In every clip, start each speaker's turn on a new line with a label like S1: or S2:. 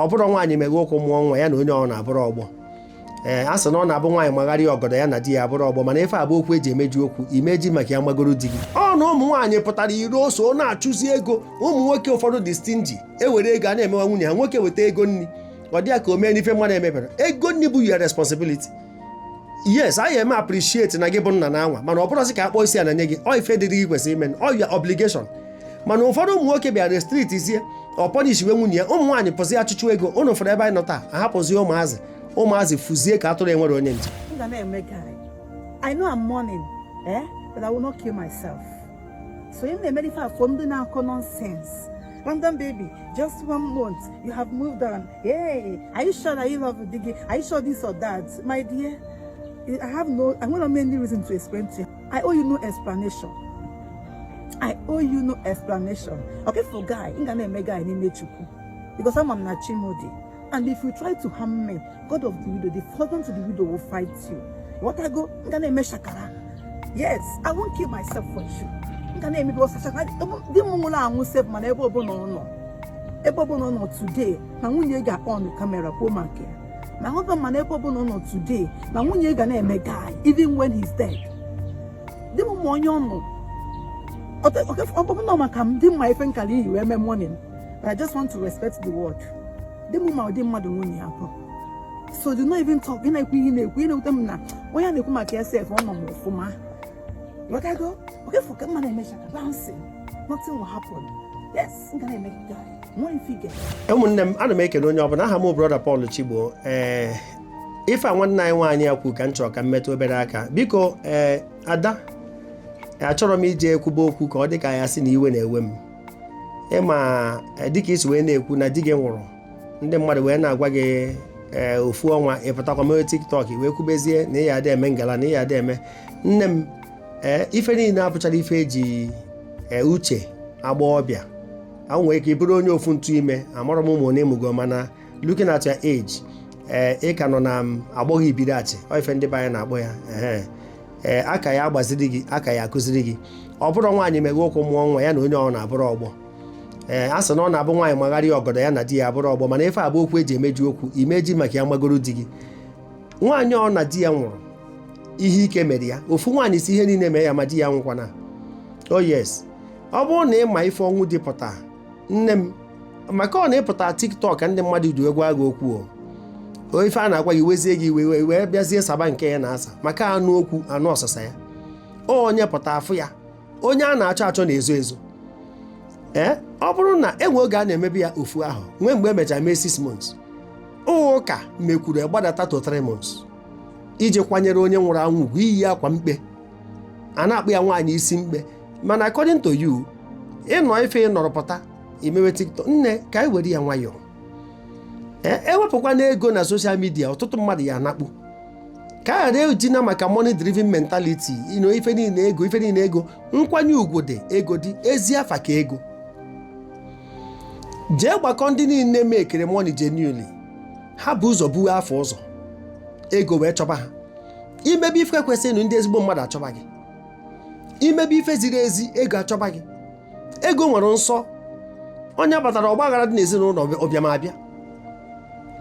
S1: Ọ bụrụ nwaanyị meghe ụkwụ mụọ nwa, ya na onye ọ na-abụrụ ọgbọ. Ee, a sị na ọ na-abụ nwaanyị magharịa ọgọdọ, ya na di ya abụrụ ọgbọ. Mana ife abụ okwu eji emeji okwu imeji maka ya magoro di gị. Ọ na ụmụ nwaanyị pụtara iro so na-achụzi ego. Ụmụ nwoke ụfọdụ dị stingy, ewere ego a na-emewa nwunye ha. Nwoke weta ego nri, ọ dị ya ka o mee n'ife mmadụ emebere. Ego nri bụ your responsibility. Yes, anyị eme appreciate na gị bụ nna na anwa, mana ọ bụrụzi ka akpọ isi a na nye gị ọ ife dịrị gị kwesịrị ime, ọ your obligation. Mana ụfọdụ ụmụ nwoke bịara street zie ọ punish we nwunye ya. Ụmụ nwaanyị pụzi achụchụ ego. Ụnụ fụrụ ebe anyị nọ taa, ahapụzi ụmụazị, ụmụazị fụzie ka atụrụ enwere onye nche.
S2: M ga na-eme guy. I know I'm mourning, eh? But I will not kill myself. So ị na-eme ife afọ ndị na-akọ nonsense. Random baby, just one month, you have moved on. Hey, are you sure that you love di gị? Are you sure this or that? My dear, I have no, I won't any reason to explain to you. I owe you no explanation. I owe you no explanation. Okay, for guy, m ga na-eme guy n'ime Chukwu. Because I'm na Chimodi. And if you try to harm me, God of the widow, the husband to the widow will fight you. What I go, m ga na-eme shakara. Yes, I won't kill myself for you. M ga na-eme because shakara, di m nwụrụ anwụ sef, mana ebe ọbụla ọ nọ, ebe ọbụla ọ nọ today, na nwunye ga on camera kwuo maka ya. Ma husband, mana ebe ọbụla ọ nọ today, na nwunye ga na-eme guy even when he's dead. Di m ma onye ọ nọ. Ọ bụ na maka m dị mma ife nkara iyi wee mee morning, but I just want to respect the word. Di m ma ụdị mmadụ nwunye ya bụ, so do not even talk. Ị na-ekwu ihe ị na-ekwu, ị na-ewute m na onye a na-ekwu maka ya sef, ọ nọ m ọfụma. Ghọtago? Okay, for ka mma na-eme shaka bouncing, nothing will happen. Yes, m ga na-eme guy nwa ife ige.
S1: Ụmụnne m, ana m ekele onye ọbụla. Aha m Brother Paul Chigbo. Ee, ife a nwanne anyị nwaanyị ya kwu ka m chọrọ ka m metụ obere aka, biko. Ee, ada, achọrọ m ije ekwuba okwu ka ọ dị ka ya sị na iwe na-ewe m. Ịma dịka isi wee na-ekwu na di gị nwụrụ, ndị mmadụ wee na-agwa gị, ee, ofu ọnwa ịpụtakwa mee TikTok wee kwubezie na ị ya ada eme ngala na ị ya ada eme. Nne m, ee, ife niile abụchara ife eji ee uche agbọghọbịa ahụ nwere ike ịbụrụ onye ofu ntụ ime. Amarọ m ụmụ one mụgo, mana looking at your age, ee, ị ka nọ na agbọghọ ibiri achị. Ọ ife ndị be anyị na-akpọ ya. Ehe, ee, aka ya agbaziri gị, aka ya akụziri gị. Ọ bụrụ nwaanyị meghe ụkwụ mụọ nwa, ya na onye ọ na-abụrụ ọgbọ. Ee, a sị na ọ na-abụ nwaanyị magharịa ọgọdọ, ya na di ya abụrụ ọgbọ. Mana ife abụ okwu eji emeji okwu imeji maka ya magoro di gị. Nwaanyị ọ na di ya nwụrụ, ihe ike mere ya. Ofu nwaanyị si ihe niile mee ya, ma di ya nwụkwana. Oh yes, ọ bụrụ na ị ma ife ọnwụ dị pụta, nne m, maka ọ na-ịpụta TikTok ka ndị mmadụ du egwu agha okwu. O ife a na-agwa gị wezie gị iwe wee wee bịazie saba nke ya na-asa maka anụ okwu anụ ọsịsa ya. Onye pụta afụ ya, onye a na-achọ achọ na-ezo ezo. Ee, ọ bụrụ na enwe oge a na-emebi ya ofu ahụ, nwee mgbe emechara mee 6 months, ụka mekwuru gbadata to 3 months iji kwanyere onye nwụrụ anwụ ugwu, iyi akwa mkpe a na-akpụ ya nwaanyị isi mkpe. Mana according to you, ịnọ ife ịnọrọ pụta imewe TikTok, nne, ka anyị were ya nwayọọ. Ee, ewepụkwa na ego na social media, ọtụtụ mmadụ ya anakpu ka a ghara ejina maka money driven mentality ino. Ife niile ego, ife niile ego. Nkwanye ugwu dị, ego dị, ezi afa ka ego. Jee gbakọ ndị niile mekere money genuinely, ha bụ ụzọ buwe afọ ụzọ ego wee chọba ha. Imebe ife kwesịrị, ndị ezigbo mmadụ achọba gị. Imebe ife ziri ezi, ego achọba gị. Ego nwere nsọ. Onye batara ọgba aghara dị n'ezinụlọ, ụbịam abịa.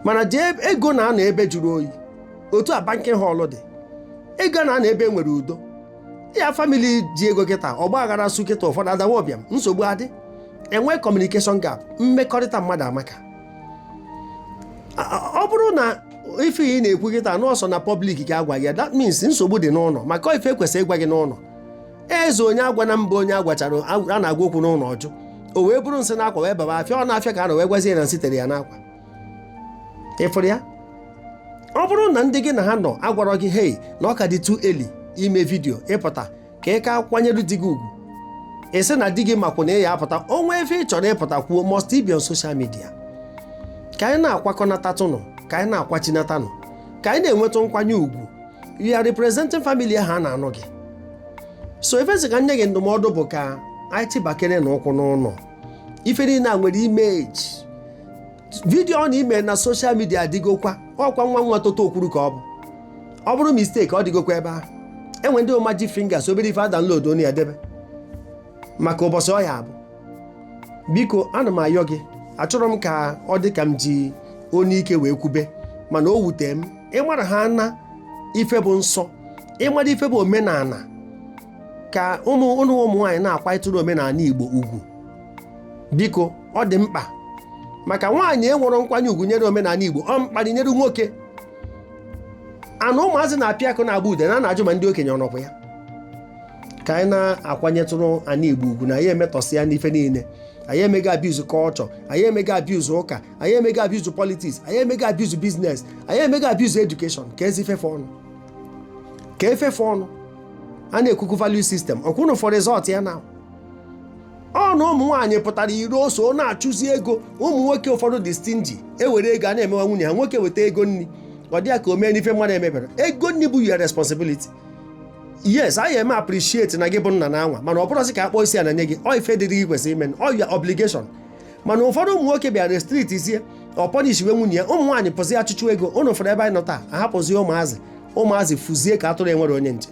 S1: Mana jee, ego na-anọ ebe jụrụ oyi, otu a banking hall dị. Ego na-anọ ebe nwere udo ya. Family ji ego kịta, ọgba aghara su kịta, ụfọdụ adawa ụbịam, nsogbu adị, enwe communication gap, mmekọrịta mmadụ amaka. Ọ bụrụ na ife ị na-ekwu kịta n'ọsọ na public ka agwa gị, that means nsogbu dị n'ụlọ, maka ife ekwesịrị ịgwa gị n'ụlọ. Eze onye agwa na mba, onye agwachara a na-agwa okwu n'ụlọ ọjụ, o wee bụrụ nsị n'akwa wee baba afịa. Ọ na-afịa ka a na wee gwazie na nsị tere ya n'akwa. Ịfụrụ ya? Ọ bụrụ na ndị gị na ha nọ agwarọ gị, "Hey, na ọ ka dị too early ime video ịpụta ka ị ka kwanyere di gị ugwu," ị sị na di gị makwa na ị ya apụta onwe efe ị chọrọ ịpụta kwuo, must be on social media? Ka anyị na-akwakọnatatụnụ, ka anyị na-akwachinatanụ, ka anyị na-enwetụ nkwanye ugwu. You are representing family ahụ a na-anụ gị. So efesi ka nye gị ndụmọdụ bụ ka anyị chịbakere na ụkwụ n'ụlọ. Ife niile a nwere image. Video ọ na-ime na social media adịgokwa ọkwa nwa nwa toto okwuru ka ọ bụ. Ọ bụrụ mistake, ọ dịgokwa ebe ahụ. Enwe ndị magic fingers, obere ife a download onye ya debe maka ụbọchị ọ ya abụ. Biko, ana m ayọ gị, achọrọ m ka ọ dị ka m ji Onye ike wee kwube, mana o wute m. Ịmara ha na ife bụ nsọ, ịmara ife bụ omenala, ka ụmụ ụnụ ụmụ nwaanyị na-akwanyetụrụ omenala Igbo ugwu. Biko, ọ dị mkpa, maka nwaanyị enwere nkwanye ugwu nyere omenala Igbo, ọ mkparị nyere nwoke. Ana ụmụazị na-apịa akụ na-agba ude na na-ajụ ma ndị okenye ọnọkwa ya. Ka anyị na-akwanyetụrụ ana Igbo ugwu na ya emetọsị ya n'ife niile. Anyị emego abuse culture, anyị emego abuse ụka, anyị emego abuse politics, anyị emego abuse business, anyị emego abuse education. Ka ezi ifefe ọnụ, ka efefe ọnụ a na-ekwukwu value system ọkwụnụ for result ya na ọ na ụmụ nwaanyị pụtara iro ose na-achụzi ego. Ụmụ nwoke ụfọdụ dị stingy, ewere ego a na-emewa nwunye ha. Nwoke weta ego nri, ọ dị ya ka o mee n'ife mmadụ emebere. Ego nri bụ your responsibility. Yes, anyị eme appreciate na gị bụ nna na anwa, mana ọ bụrụzi ka akpọ isi a na nye gị ọ ife dịrị gị kwesịrị ime, ọ your obligation. Mana ụfọdụ ụmụ nwoke bịara street sie ọ punish we nwunye ya. Ụmụ nwaanyị pụzi achụchụ ego. Ụnụ fọrọ ebe anyị nọ taa, ahapụzi ụmụazị, ụmụazị fụzie ka atụrụ enwere onye nche.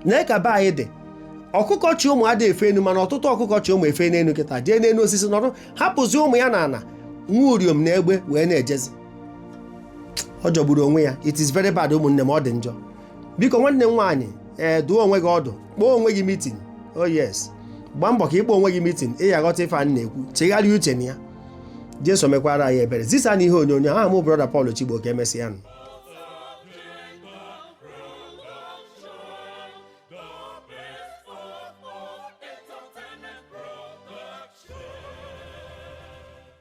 S1: Nee ka be anyị dị. Ọkụkọ chi ụmụ ada efe enu, mana ọtụtụ ọkụkọ chi ụmụ efe n'enu kịta, jee n'enu osisi nọrọ, hapụzi ụmụ ya na ana nwa uriom na egbe wee na-ejezi. Ọ jọgburu onwe ya. It is very bad, ụmụnne m, ọ dị njọ. Biko, nwanne m nwaanyị, ee, duo onwe gị ọdụ, kpọọ onwe gị meeting. Oh yes, gbaa mbọ ka ịkpọ onwe gị meeting. Ị ya aghọta ife a na-ekwu. Chegharịa uche na ya. Jesu mekwara anyị ebere. Zisa na ihe onyonyo aha mụ, Brother Paul Chigbo. Ka emesịa nụ.